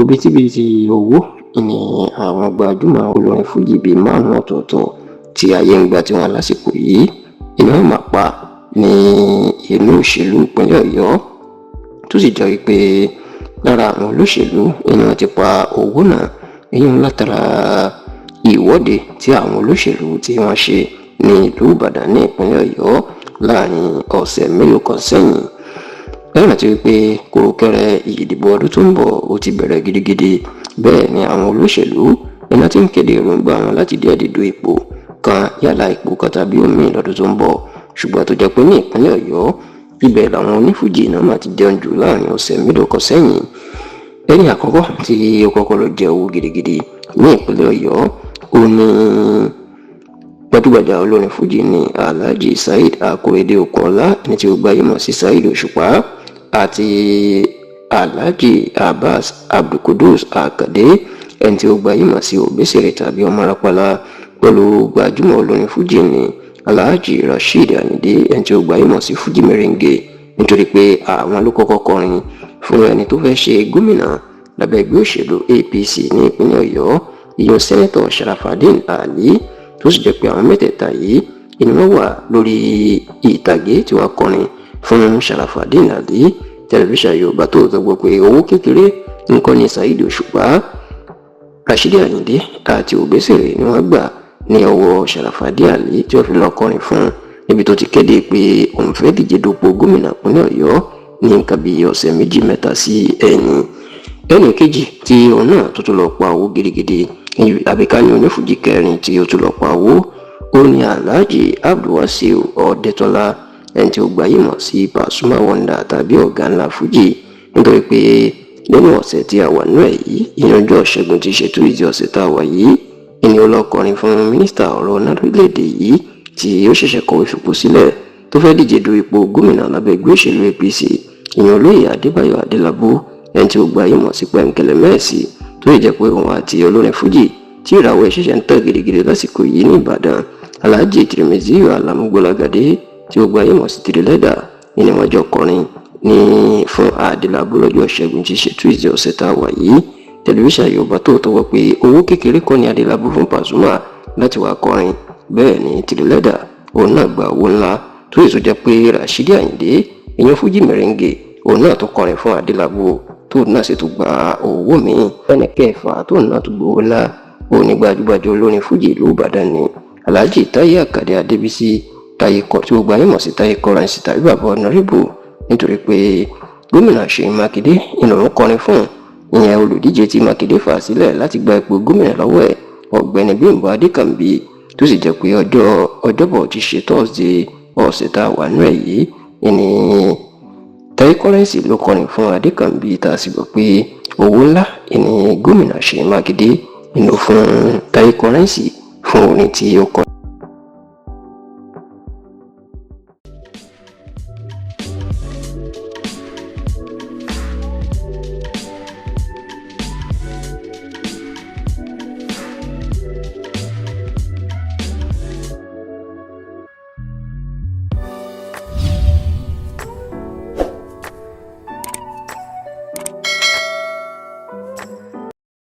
Òbítíbitì owó ni àwọn gbajúmọ̀ olórin fújì bíi márùn-ún ọ̀tọ̀ọ̀tọ̀ tí ayé ń gba tiwọn lásìkò yìí ni wọ́n máa pa ní inú òṣèlú ìpínlẹ̀ Ọ̀yọ́, tó sì jẹ́ wípé lára àwọn olóṣèlú ni wọ́n ti pa owó náà, èyí ń látara ìwọ́de tí àwọn olóṣèlú tí wọ́n ṣe ní ìlú Ìbàdàn ní ìpínlẹ̀ Ọ̀yọ́ láàrin ọ̀sẹ̀ mélòó kan sẹ́yìn. Ẹ rántí wípé kòrókẹrẹ ìdìbò ọdún tó ń bọ̀ ó ti bẹ̀rẹ̀ gidigidi. Bẹ́ẹ̀ ni àwọn olóṣèlú iná ti ń kéde èròǹgbà wọn láti díẹ̀ dídú ipò kan, yálà ipò kan tàbí òmíì lọ́dún tó ń bọ̀. Ṣùgbọ́n tó jẹ́ pé ní ìpínlẹ̀ Ọ̀yọ́, ibẹ̀ làwọn onífújì náà máa ti jẹun jù láàrin ọ̀sẹ̀ mélòó kan sẹ́yìn. Ẹni àkọ́kọ́ tí ó kọ́kọ́ lọ jẹ owó gidigidi ní ìpínlẹ̀ Ọ̀yọ́ ó ní gbajúgbajà olórin fújì ní Alhaji Saheed Akorede Okunola, ẹni tí ó gbayé mọ̀ sí Saheed Òṣùpá, àti Alhaji Abbas Abdulkudus Akande, ẹni tí ó gbayé mọ̀ sí Obesere tàbí Ọmọ Rapala, pẹ̀lú gbajúmọ̀ olórin fújì ní Alhaji Rasheed Ayinde, ẹni tí ó gbayé mọ̀ sí Fuji Merengue, nítorí pé àwọn ló kọ́kọ́ kọrin fún ẹni tó fẹ́ ṣe gómìnà lábẹ́ ẹgbẹ́ òṣèlú APC ní ìpínlẹ̀ Ọ̀yọ́, ìyẹn Sẹ́nẹ́tọ̀ Sharafadeen Ali, tó sì jẹ́ pé àwọn mẹ́tẹ̀ẹ̀ta yìí ni wọ́n wà lórí ìtàgé tí wọ́n kọrin fún Sharafadeen Ali. Tẹlifíṣàn Yorùbá tó gbọ́ pé owó kékeré nǹkan ní Saheed Òṣùpá, Rasheed Ayinde àti Obesere ni wọ́n gbà ní ọwọ́ Sharafadeen Ali tí wọ́n fi lọ kọrin fún níbi tó ti kéde pé òun fẹ́ díje dupò gómìnà ìpínlẹ̀ Ọ̀yọ́ ní nǹkan bíi ọ̀sẹ̀ méjì mẹ́ta sí ẹ̀yìn. Ẹnì kejì tí òun náà tó tún lọ pa owó gidigidi, àbíká ní onífújì kẹrin tí ó tún lọ pa owó, ó ní Alhaji Abdulwasiu Ọ̀dẹ́tọ́lá, ẹni tí ó gbayé mọ̀ sí Pasuma Wonder tàbí ọ̀gá ńlá fújì, nítorí pé nínú ọ̀sẹ̀ tí a wà nínú ẹ̀ yìí, ìyẹn ọjọ́ Ṣẹ́gun tí ṣe Tuesday ọ̀sẹ̀ tá a wà yìí, ìní ọlọ́kọrin fún mínísítà ọ̀rọ̀ lórílẹ̀‐èdè yìí tí ó ṣẹ̀ṣẹ̀ kọ̀wé fipò sílẹ̀ tó fẹ́ díje du ipò gómìnà lábẹ́ ẹgbẹ́ òṣèlú APC, ìyẹn olóyè Adébáyọ̀ Adélábù, ẹni tí ó gbayé mọ̀ sí Pẹ̀ǹkẹ̀lẹ̀ Mẹ́ẹ̀sì, tó yẹ jẹ́ pé òun àti olórin fújì tí ìràwọ̀ ẹ̀ ṣẹ̀ṣẹ̀ ń tàn gidigidi lásìkò yìí ní Ìbàdàn, Alhaji Tirimiziyu Alamu Gbọ́lágadé tí ó gbayé mọ̀ sí Tìrìlẹ́dà, ní wọ́n jọ kọrin ní fún Adélábù lọ́jọ́ Ṣẹ́gun tí ṣe Tuesday ọ̀sẹ̀ tá a wà yìí. Tẹlifíṣàn Yorùbá tó tọwọ́ pé owó kékeré kọ́ ni Adélábù fún Pasuma láti wá kọrin. Bẹ́ẹ̀ ni Tìrìlẹ́dà òun náà gba owó ńlá, tó yẹ tó jẹ́ pé Rasheed Ayinde, èèyàn Fuji Merengue, òun náà tó kọrin fún Adélábù, tó náà sì tún gba owó míì. Ẹnì kẹfà tó náà tún gbowó ńlá, òun ní gbajúgbajà olórin fújì ìlú Ìbàdàn ni Alhaji Táyé Àkàdé Adébísí Táyé kọ, tí gbogbo ayé mọ̀ sí Táyé Currency tàbí Bàbá Ọ̀nàrẹ́bù, nítorí pé gómìnà Ṣèyí Mákindé ìlòun kọrin fún, ìyẹn olùdíje tí Mákindé fà sílẹ̀ láti gba ipò gómìnà lọ́wọ́ ẹ̀, Ọ̀gbẹ́ni Bímbọ́ Adékànbí, tó sì jẹ́ pé ọjọ́ Ọjọ́bọ̀ tí ṣe Thursday ọ̀sẹ̀ tá a wà nínú ẹ̀ yìí ìní Táyé Currency ló kọrin fún Adékànbí, tá a sì gbọ́ pé owó ńlá ìní gómìnà Ṣèyí Mákindé ìlò fún Táyé Currency fún orin tí ó kọ.